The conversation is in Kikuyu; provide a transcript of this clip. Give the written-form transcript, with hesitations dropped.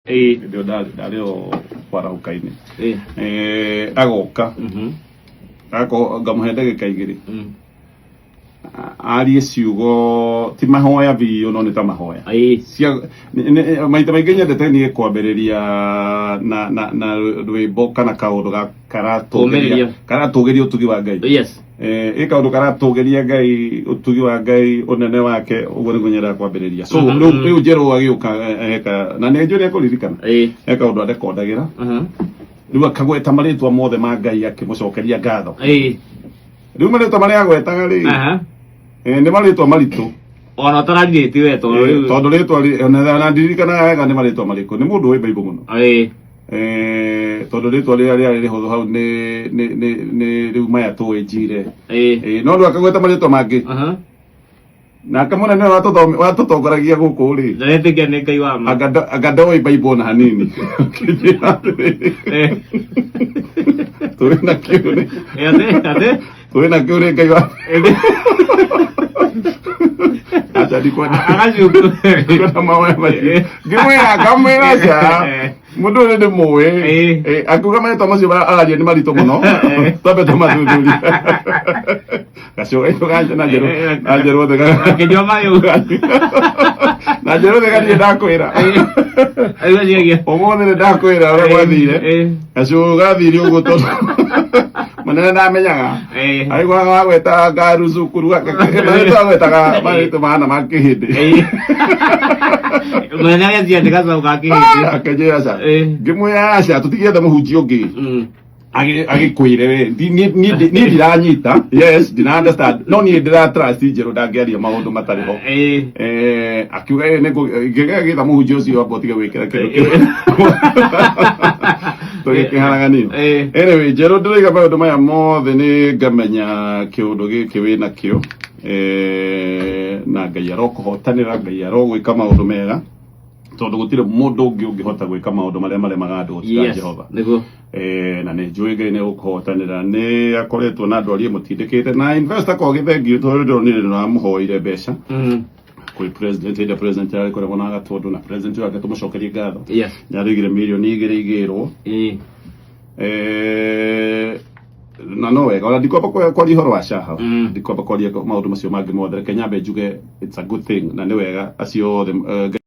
Hĩndĩ ĩyo ndarĩ o kwarahũka-inĩ. Agoka ngamuhe ndagĩka 2 arie ciugo, ti mahoya biũ no nĩ ta mahoya. Maita maingĩ nyendete niĩ kwambĩrĩria na rwĩmbo kana kaũndũ karatũgĩria karatũgĩria ũtugi wa Ngai. Ĩ kaũndũ karatũgĩria Ngai, ũtugi wa Ngai, ũnene wake, ũguo nĩguo nyendaga kwambĩrĩria. So rĩu Njerũ agĩũka, eka na nĩ njũĩ nĩ ekũririkana, he kaũndũ andekondagĩra. Rĩu akagweta marĩtwa mothe ma Ngai akĩmũcokeria ngatho. Rĩu marĩtwa marĩa agwetaga rĩ, nĩ marĩtwa maritũ. Ona ũtararirĩti we tondũ rĩu Tondũ rĩtwa ona ndirikanaga wega nĩ marĩtwa marĩkũ, nĩ mũndũ wĩ Bible mũno. Tondũ rĩtwa rĩrĩa rĩarĩ rĩhũthũ hau nĩ rĩu maya tũĩ njire. No rĩu akagweta marĩtwa mangĩ. Nake mũnene watũtongoragia gũkũ rĩ, Ndaretĩkia nĩ Ngai wa ma. Anga ndoĩ Bible na hanini. Akĩnjĩra atĩrĩrĩ, tũĩ na kĩu nĩ Atĩ tũĩ na kĩu nĩ Ngai wa acha ndikwenda Agacuku. Ndikwenda mahoya macio. Ngĩmwĩra, ngamwĩra aca mũndũ ũyũ nĩ mũĩ. Akiuga marĩtwa macio araria nĩ maritũ mũno, twambe tũmathuthurie. Gacio gaitũ ganja na njerũ na njerũ othe Akĩnyua maĩ ũguo. Na njerũ othe gathiĩ ndakwĩra. Aigua. Ũmũthĩ nĩ ndakwĩra ũrĩa gwathire. Gacio gathire ũguo tondũ mũnene ndamenyaga. Aiguaga wagweta ngaru cukuru marĩtwa agwetaga marĩtwa mahana ma kĩhĩndĩ. Mũnene agĩciria nĩ gacaũ ga kĩhĩndĩ. Akĩnjĩra aca. Ngĩmwĩra aca, tũtigĩethe mũhunjia ũngĩ agĩkwĩre we niĩ ndiranyita, yes, ndina understand, no niĩ ndĩra trust Njerũ ndangĩaria maũndũ matarĩ ho. Akiuga ngĩgĩta mũhunjia ũcio amba ũtige gwĩkĩra kĩndũ kĩu tũgĩkĩharaganio. Anyway, Njerũ, ndĩroiga maũndũ maya mothe nĩ ngamenya kĩũndũ gĩkĩ wĩ nakĩo, na Ngai arokũhotanĩra, Ngai arogwĩka maũndũ mega, tondũ gũtirĩ mũndũ ũngĩ ũngĩhota gwĩka maũndũ marĩa maremaga andũ tiga Jehova. Na nĩ njũĩ Ngai nĩ gũkũhotanĩra, nĩ akoretwo na ndwari ĩmũtindĩkĩte na investor kogi thengiũ tondũ ndĩronire nĩ ũramũhoire mbeca kwĩ president hĩndĩ ĩrĩa president arĩ kũrĩa na Gatũndũ, na president wake tũmũcokerie ngatho. Nĩ araigire mirioni 2 igĩrwo. Na no wega ona ndikwamba kwaria ũhoro wa SHA. Ndikwamba kwaria maũndũ macio mangĩ mothe, reke nyambe njuge it's a good thing na nĩ wega acio othe.